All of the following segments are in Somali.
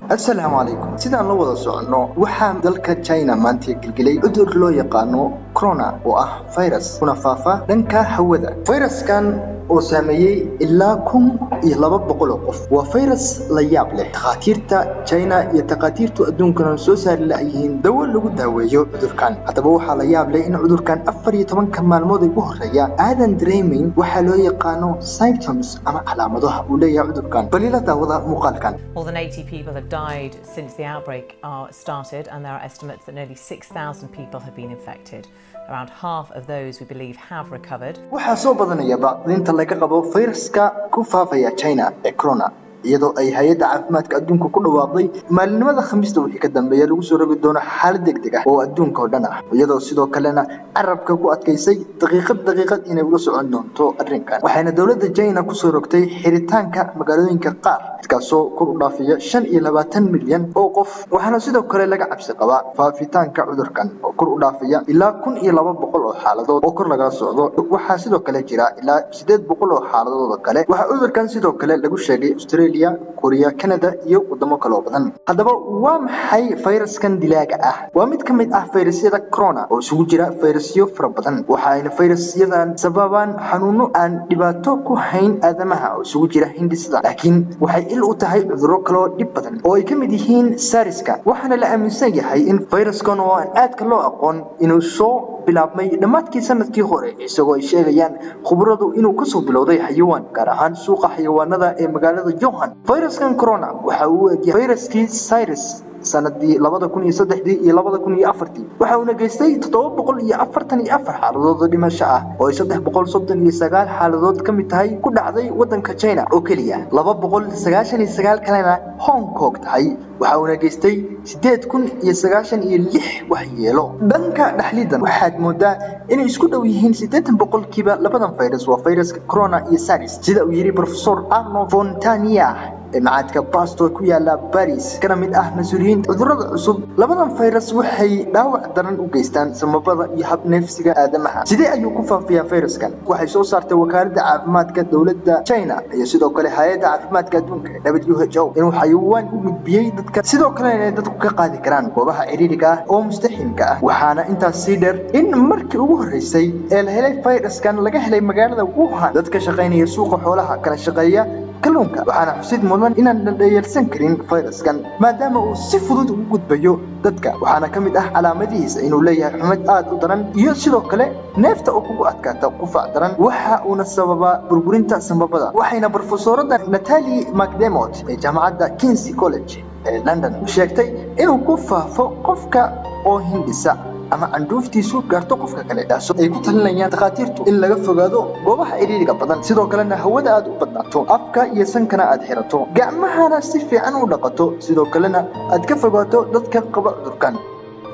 Asalaamu calaykum. Sidaan la wada soconno, waxaa dalka China maanta gelgelay cudur loo yaqaano corona, oo ah virus kuna faafa dhanka hawada. Fayraskan oo saameeyey ilaa 1200 oo qof waa fayrus la yaab leh. Takhaatiirta China iyo takhaatiirtu adduunkana soo saari la'yihiin dawo lagu daaweeyo cudurkan. Haddaba, waxaa la yaab leh in cudurkan 14-ka maalmood ee ugu horreeya aadan dareemayn waxaa loo yaqaano symptoms ama calaamadaha uu leeyahay cudurkan. Balila daawada muuqaalkan. More than 80 people have died since the outbreak started, and there are estimates that nearly 6,000 people have been infected. Around half of those, we believe, have recovered. Waxaa soo badanaya baqdinta laga qabo fayraska ku faafaya China ee corona, iyadoo ay Hay'adda Caafimaadka Adduunka ku dhawaaqday maalinimada Khamiista wixii ka dambeeya lagu soo rogi doono xaalad degdeg ah oo adduunka oo dhan ah, iyadoo sidoo kalena carabka ku adkaysay daqiiqad daqiiqad inay ula socon doonto arrinkan. Waxayna dowladda China kusoo rogtay xiritaanka magaalooyinka qaar, kaasoo kor u dhaafaya 25 milyan oo qof. Waxaana sidoo kale laga cabsi qabaa faafitaanka cudurkan oo kor u dhaafaya ilaa 1200 oo xaaladood oo kor lagala socdo. Waxaa sidoo kale jira ilaa 800 oo xaaladood oo kale. Waxaa cudurkan sidoo kale lagu sheegay Australia, Korea, Canada iyo wadamo kale oo badan. Haddaba, waa maxay fayraskan dilaaga ah? Waa mid ka mid ah fayrasyada corona oo isugu jira fayrasyo fara badan. Waxa ayna fayrasyadan sababaan xanuuno aan dhibaato ku hayn aadamaha oo isugu jira hindhisada, laakiin waxay il u tahay cudurro kaloo dhib badan oo ay ka mid yihiin SARS-ka. Waxaana la aaminsan yahay in fayraskan oo aan aadka loo aqoon inuu soo bilaabmay dhammaadkii sanadkii hore, isagoo ay sheegayaan khubradu inuu kasoo bilowday xayawaan, gaar ahaan suuqa xayawaanada ee magaalada Wuhan. Fayraskan corona waxa uu u egyahay fayraskii SARS sanadii 2003-dii iyo 2004-tii, waxa uuna geystay 744 xaaladood oo dhimasho ah, oo ay 339 xaaladood ka mid tahay ku dhacday waddanka China oo keliya, 299 kalena Hong Kong tahay. Waxa uuna geystay 8096 waxyeelo. Dhanka dhaxlidan, waxaad moodaa inay isku dhow yihiin 80% labadan fayrus, waa fayraska corona iyo SARS, sida uu yidhi Professor Arnaud Fontanier ee macadka Pasteur ku yaala Paris, kana mid ah mas'uuliyiinta cudurrada cusub. Labadan fayrus waxay dhaawac daran u geystaan samabada iyo habneefsiga aadamaha. Sidee ayuu ku faafiyaa fayraskan? Waxay soo saartay Wakaaladda Caafimaadka dowladda China iyo sidoo kale Hay'adda Caafimaadka Adduunka ee WHO inuu xayawaan u gudbiyey dadka, sidoo kalena inay dadku ka qaadi karaan goobaha ciriiriga ah oo mustaximka ah. Waxaana intaas sii dheer in markii ugu horreysay ee la helay fayraskan laga helay magaalada Wuhan dadka shaqaynaya suuqa xoolaha kana shaqeeya kalluunka. Waxaana xusid mudan inaan la dhayalsan karin fayraskan, maadaama uu si fudud ugu gudbayo dadka. Waxaana ka mid ah calaamadihiisa inuu leeyahay xumad aad u daran iyo sidoo kale neefta oo kugu adkaata, qufac daran. Waxa uuna sababaa burburinta sambabada. Waxayna brofesorada Natalie McDermott ee jaamacadda King's College ee London sheegtay inuu ku faafo qofka oo hindhisa ama candhuuftiisu gaarto qofka kale, taasoo ay ku talinayaan takhaatiirtu in laga fogaado goobaha ciriiriga badan, sidoo kalena hawada aad u badnaato, afka iyo sankana aad xirato, gacmahana si fiican u dhaqato, sidoo kalena aad ka fogaato dadka qaba cudurkan.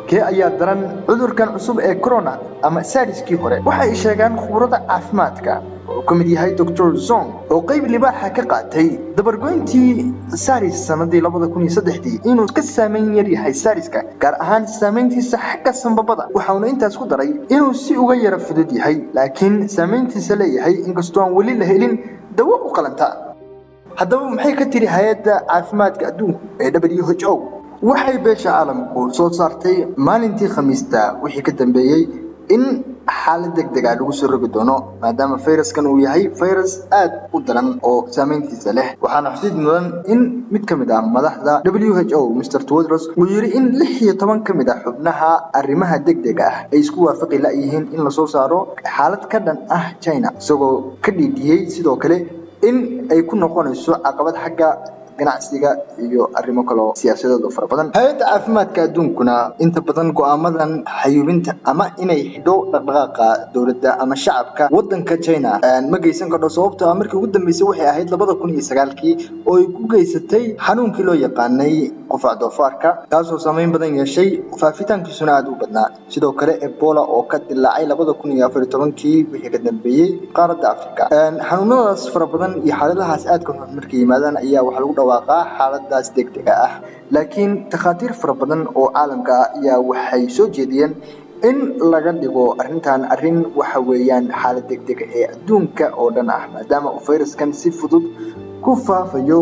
Kee ayaa daran, cudurkan cusub ee corona ama SARS-kii hore? Waxa ay sheegaan khuburada caafimaadka oo ka mid yahay Dr Zong, oo qayb libaaxa ka qaatay dabargoyntii SARS sanadii 2003-dii, inuu ka saameyn yar yahay SARS-ka, gaar ahaan saameyntiisa xagga sambabada. Waxauna intaas ku daray inuu si uga yara fudud yahay, laakiin saameyntiisa leeyahay, inkastoo aan weli la helin dawo u qalanta. Haddaba, maxay ka tiri Hay'adda Caafimaadka Adduunku ee WHO? Waxay beesha caalamku soo saartay maalintii Khamiista wixii ka dambeeyey in xaalad degdeg ah lagu soo rogi doono, maadaama fayraskan uu yahay fayrus aad u daran oo saameyntiisa leh. Waxaana xusid mudan in mid ka mid ah madaxda WHO, Mr Tedros, uu yidhi in 16 ka mid ah xubnaha arrimaha degdega ah ay isku waafaqi la'yihiin in lasoo saaro xaalad ka dhan ah China, isagoo ka dhiidhiyey sidoo kale in ay ku noqonayso caqabad xagga ganacsiga iyo arrimo kaloo siyaasadeed oo fara badan. Hay'adda Caafimaadka Adduunkuna inta badan go'aamadan xayuubinta ama inay xidho dhaqdhaqaaqa dowladda ama shacabka waddanka China ma geysan kardho, sababtoo ah markii ugu dambeysay waxay ahayd 2009-kii oo ay ku geysatay xanuunkii loo yaqaanay qufac doofaarka, kaasoo saameyn badan yeeshay, faafitaankiisuna aada u badnaa. Sidoo kale Ebola oo ka dilaacay 2014-kii wixii ka dambeeyey qaaradda Africa. Xanuunadaas fara badan iyo xaaladahaas aadka xun markay yimaadaan ayaa waxaa lagu dhawaaqaa xaaladaas degdega ah, laakiin takhaatiir fara badan oo caalamka ah ayaa waxay soo jeediyeen in laga dhigo arrintan arrin waxa weeyaan xaalad degdega ee adduunka oo dhan ah, maadaama uu fayraskan si fudud ku faafayo,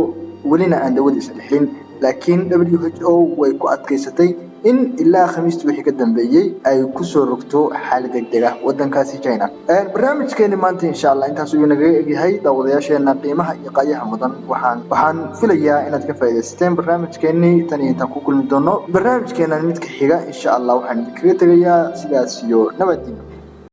welina aan dawadiisa la helin. Laakiin WHO way ku adkaysatay in ilaa Khamiista wixii ka dambeeyey ay kusoo rogto xaalad degdeg ah wadankaasi China. Barnaamijkeeni maanta, insha Allah, intaas ayuu nagaga egyahay. Daawadayaasheena qiimaha iyo qaayaha mudan, waxaan filayaa inaad ka faa'iidaysateen barnaamijkeenii. Tan iyo intaan ku kulmi doono barnaamijkeenan midka xiga, insha Allah, waxaan idinkaga tegayaa sidaas iyo nabaddiino.